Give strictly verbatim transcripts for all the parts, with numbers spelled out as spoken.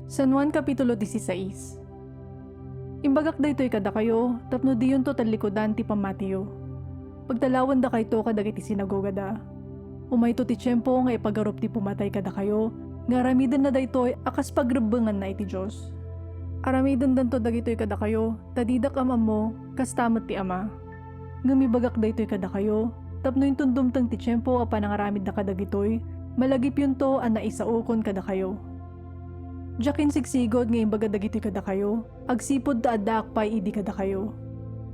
San Juan Kapitulo dieciséis. Imbagak daytoy kadakayo tapno diyonto tallikudan ti pammatiyo. Pagtalawendakayto kadagiti sinagogada. Umayto ti tiempo nga ipagarup ti pumatay kadakayo, nga aramidenna daytoy a kas pagrebbenganna iti Dios. Aramidendento dagitoy kadakayo, ta didak am-ammo, kasta met ti Ama. Ngem ibagak daytoy kadakayo, tapno inton dumteng ti tiempo a panangaramidda kadagitoy, malagipyonto a naisaokon kadakayo. Diak insigsigud nga imbaga dagitoy kadakayo, agsipud ta addaak pay idi kadakayo.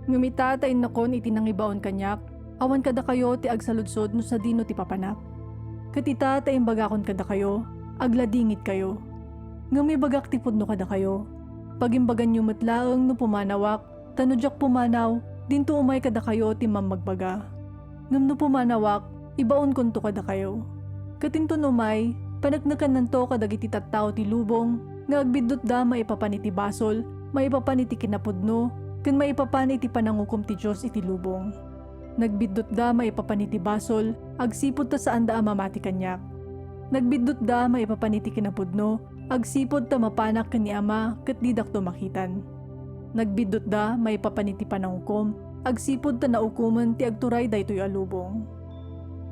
Ngem ita ta innakon iti nangibaon kaniak, awan kadakayo ti agsaludsod no sadino ti papanak. Ket ita ta imbagakon kadakayo, agladingitkayo. Ngem ibagak ti pudno kadakayo, pagimbaganyo met laeng no pumanawak, ta no diak pumanaw, dinto umay kadakayo ti mammagbaga. Ngem no pumanawak, ibaonkonto kadakayo. Ket inton umay, paneknekennanto kadagiti tattao ti lubong nga agbiddutda maipapan iti basol, maipapan iti kinapudno, ken maipapan iti panangukom ti Dios iti lubong. Nagbiddutda maipapan iti basol, agsipud ta saanda a mamati kaniak. Nagbiddutda maipapan iti kinapudno, agsipud ta mapanak ken ni Ama ket didakto makitan. Nagbiddutda maipapan iti panangukom, agsipud ta naukomen ti agturay daytoy a lubong.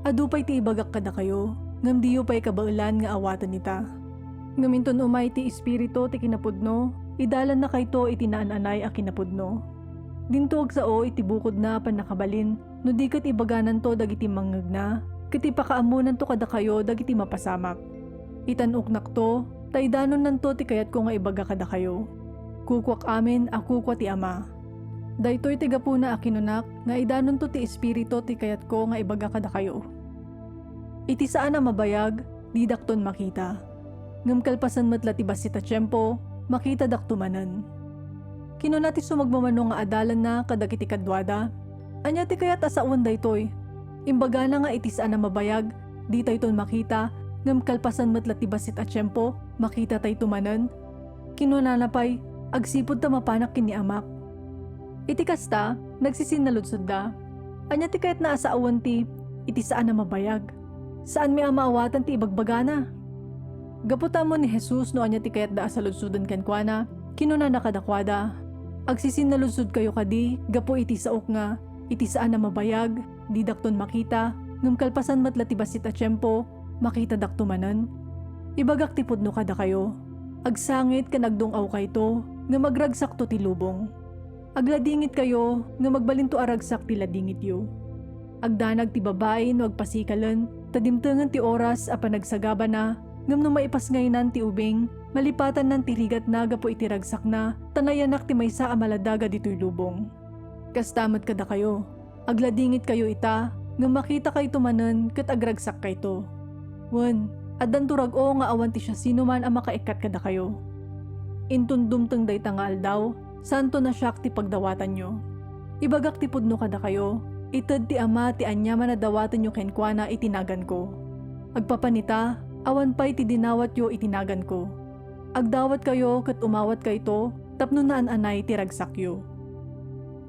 Adu pay ti ibagak kadakayo, ngem diyo pay kabaelan nga awaten ita. Ngem inton umay ti Espiritu ti kinapudno, idalannakayto iti naan-anay a kinapudno. Dinto agsao iti bukodna a pannakabalin, no di ket ibagananto dagiti mangngegna, ket ipakaammonanto kadakayo dagiti mapasamak. Itan-oknakto, ta idanonnanto ti kayatko nga ibaga kadakayo. Kukuak amin a kukua ti Ama. Daytoy ti gapuna a kinunak nga idanonto ti Espiritu ti kayatko nga ibaga kadakayo. Iti saan a mabayag, didakton makita. Ngem kalpasan met la ti bassit a tiempo, makitadakto manen. Kinuna ti sumagmamano nga adalanna kadagiti kaduada, "Ania ti kayat a sawen daytoy? Imbagana nga iti saan a mabayag, ditayton makita, ngem kalpasan met la ti bassit a tiempo, makitatayto manen." Kinunana pay, "Agsipud ta mapanak ken ni Amak." Iti kasta, nagsisinnaludsodda, "Ania ti kayatna a sawen ti iti saan a mabayag? Saanmi a maawatan ti ibagbagana?" Gapu ta ammo ni Jesus no ania ti kayatda a saludsoden kenkuana, kinunana kadakuada, "Agsisinnaludsodkayo kadi gapu iti saok nga, iti saan a mabayag, didakton makita, ngem kalpasan met la ti bassit a tiempo, makitadakto manen? Ibagak ti pudno kadakayo, agsangit ken agdung-awkayto, ngem agragsakto ti lubong. Agladingitkayo, ngem agbalinto a ragsak ti ladingityo. Agdanag ti babai no agpasikalen, ta dimtengen ti oras a panagsagabana, ngem no maipasngaynan ti ubing, malipatannan ti rigatna gapu iti ragsakna, ta nayanak ti maysa a maladaga ditoy lubong. Kasta met kadakayo, agladingitkayo ita, ngem makitakayto manen ket agragsakkayto. Wen, addanto rag-o nga awan ti siasinoman a makaikkat kadakayo. Inton dumteng dayta nga aldaw, saanton a siak ti pagdawatanyo. Ibagak ti pudno kadakayo, ited ti Ama ti aniaman a dawatenyo kenkuana iti naganko. Agpapan ita, awan pay ti dinawatyo iti naganko. Agdawatkayo ket umawatkayto tapno naan-anay ti ragsakyo.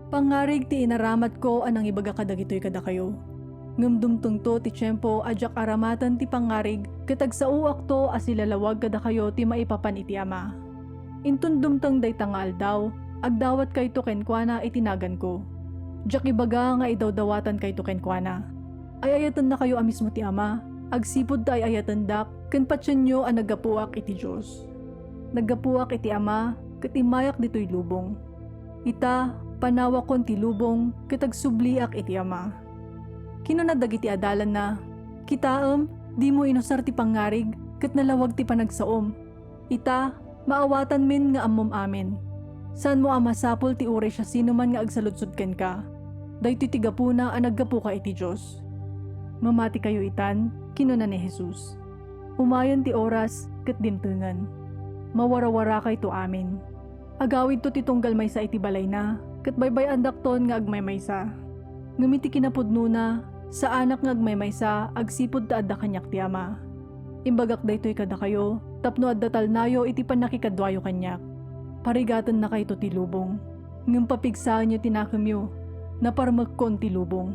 Pangngarig ti inaramatko a nangibaga kadagitoy kadakayo. Ngem dumtengto ti tiempo a diak aramaten ti pangngarig ket agsaoakto a silalawag kadakayo ti maipapan iti Ama. Inton dumteng dayta nga aldaw, agdawatkayto kenkuana iti naganko. Diak ibaga nga idawdawatankayto kenkuana. Ay-ayatennakayo a mismo ti Ama, agsipud ta ay-ayatendak, ken patienyo a naggapuak iti Dios. Naggapuak iti Ama, ket immayak ditoy lubong. Ita, panawakon ti lubong, ket agsubliak iti Ama. Kinuna dagiti adalanna, "Kitaem, dimo inusar ti pangngarig, ket nalawag ti panagsaom. Ita, maawatanmin nga ammom amin. Saanmo a masapul ti uray siasinoman nga agsaludsod kenka. Daytoy ti gapuna a naggapuka iti Dios." "Mamatikayo itan," kinuna ni Jesus. "Umayen ti oras ket dimtengen. Mawarawarakayto amin." Agawidto ti tunggal maysa iti balayna, ket baybay-andakton nga agmaymaysa. Ngem iti kinapudnona, saanak nga agmaymaysa agsipud ta adda kaniak ti Ama. Imbagak daytoy kadakayo tapno adda talnayo iti pannakikaduayo kaniak. Parigatennakayto ti lubong, ngem papigsaenyo ti nakemyo. Naparmekkon ti lubong.